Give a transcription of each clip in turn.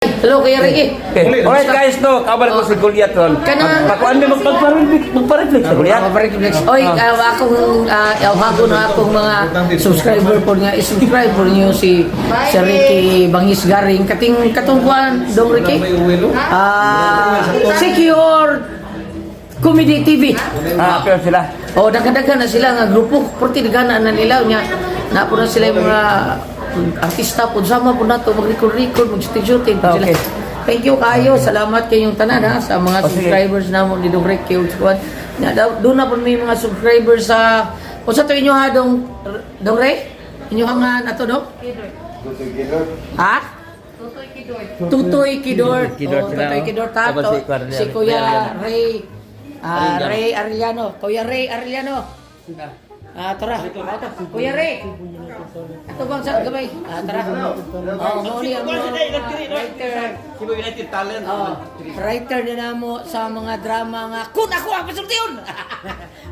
Hello, Kuya Ricky. Okay. Alright guys, no, kabal ko si Goliath ron. Kana- Pakuan mi magpa-reflex sa Goliath. Mapareflex. Oy, akong awhago na akong mga subscriber po nga i-subscribe po niyo si Sir Ricky Bangis Garing kating katungkuan dong Ricky. Secure Comedy TV. Ah, pero sila. Oh, daghan-daghan na sila nga grupo. Purti daghan na nila nya. Na po na sila yung mga artista po sama po nato mag-record-record, mag-shooting po sila. Okay. Thank you kayo. Salamat kayong tanan ha sa mga Oh, sige. subscribers namo ni Dong Ricky ug kuan. Nya daw doon na po may mga subscribers sa unsa to inyo ha dong Dong Ray? Inyo ha nga nato dong? Ha? Tutoy Kidort. Kidort Oh, sila, Tutoy oh. Kidort ha. Tapos To, si Kuan si Kuya Ray Ray Arellano. Ray Arellano. Kuya Ray Arellano. Tara. Kuya Ray. Ato bang sa gamay? Tara. Oh, mao ni ang mga writer. Cebu United Talent. Oh, writer na namo sa mga drama nga kun ako ang pasultiyon.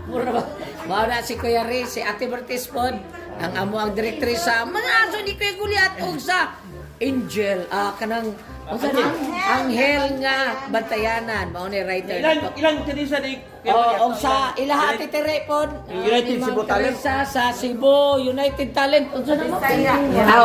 Mura ba? Mao na si Kuya Ray, si Ate Bertis pod, ang amo ang directrice sa mga aso ni Kuya Guliat ug sa Angel, kanang unsa na? Anghel nga bantayanan, mao ni writer Ilang na to. ilang kanisa ni Oh, og sa ilaha Ate Tere pod, United ni Ma'am Cebu Talent. Teresa sa Cebu United Talent. Unsa na mo?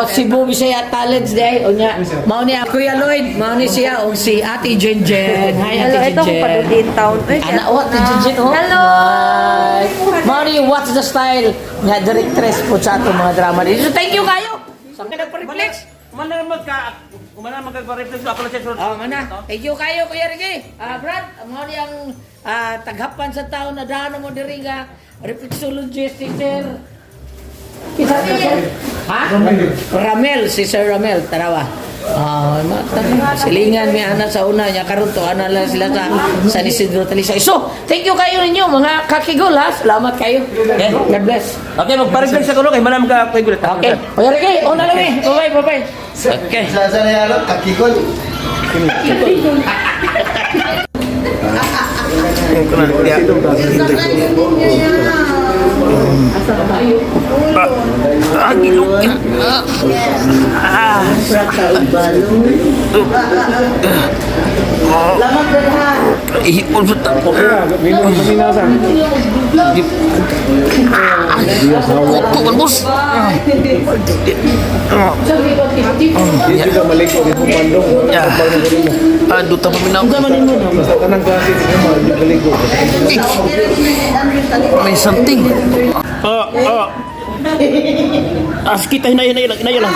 Cebu Bisaya Talents day unya. Mao ni Kuya Lloyd, mao ni siya og si Ate Jenjen. Hi Hello, Ate ito akong Jenjen. padudin town. Ay, Ana, oh, Ate Jenjen oh. Hello! Hi. Mao ni What's the Style nga directress po sa atong mga drama dito. So, thank you kayo. Sa mga nagpa-reflex. Kumana magka kumana magka-reflex ako lang sa Oh, mana. Thank you kayo, Kuya Ricky. Brad, mao ni ang taghapan sa taon na dano mo diri nga reflexologist si Sir. Kinsa to, sir? Ha? Ramel, si Sir Ramel, tarawa. Silingan mi ana sa una nya karon to ana lang sila sa San Isidro Talisay. So, thank you kayo ninyo mga kakigol ha. Salamat kayo. Okay. God bless. Okay, magpa-reflex ako no kay manam ka kay Goliath. Okay. Kuya Ricky, una lang eh. Bye-bye, bye-bye. Okay. Sa sa niya kakigol. Ihipon sa tako. Kuto man boss. Dito ka maligo, dito mandong. Duta pa minaw. Basta tanang klase, dito mo, dito maligo. May something. Ah. Kita hinay hinay lang, hinay lang.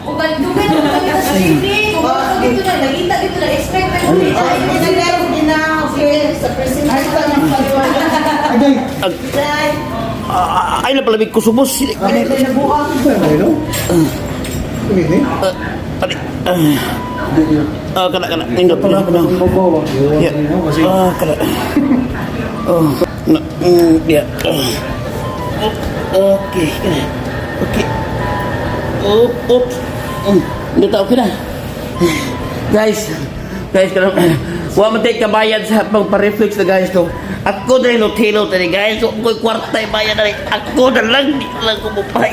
Dugay na kami sa TV. Kung dito na, nakita dito na, expect na kami. Ay na palamig ko subos. Kana kana nindot pala ko. Ya. Kana. Oh. Na, ya. Oh, okay. Kana. Okay. Up, up. Nindot okay na. Guys, guys, kanang wa man tay kabayad sa pagpa-reflex na guys to. Ako na hilot-hilot ni guys. Wa ko'y kwarta bayad na. Ako na lang, di lang ko mupay.